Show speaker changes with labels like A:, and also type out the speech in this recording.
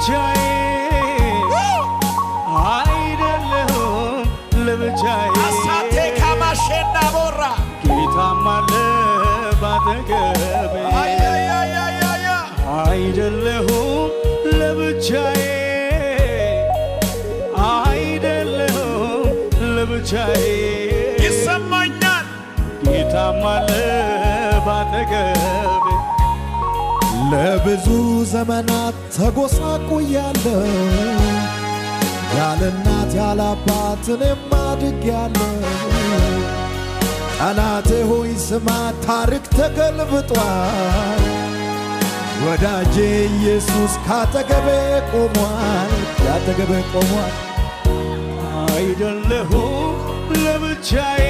A: ለብቻዬ፣ አይደለሁም ለብቻዬ።
B: አሳቴ ካማሼና ቦራ።
A: ጌታም አለ ባጠገቤ።
B: አያያያያያ።
A: አይደለሁም ለብቻዬ፣ አይደለሁም ለብቻዬ።
B: ይሰማኛል።
A: ጌታም አለ ባጠገቤ።
C: ለብዙ ዘመናት ተጎሳቁያለሁ፣ ያለ እናት ያለ አባት እኔም አድጌያለሁ። ጠላቴ ሆይ ስማ፣ ታሪክ ተገልብጧል። ወዳጄ ኢየሱስ ካጠገቤ ቆሟል፣ ካጠገቤ ቆሟል።
A: አይደለሁም ለብቻዬ።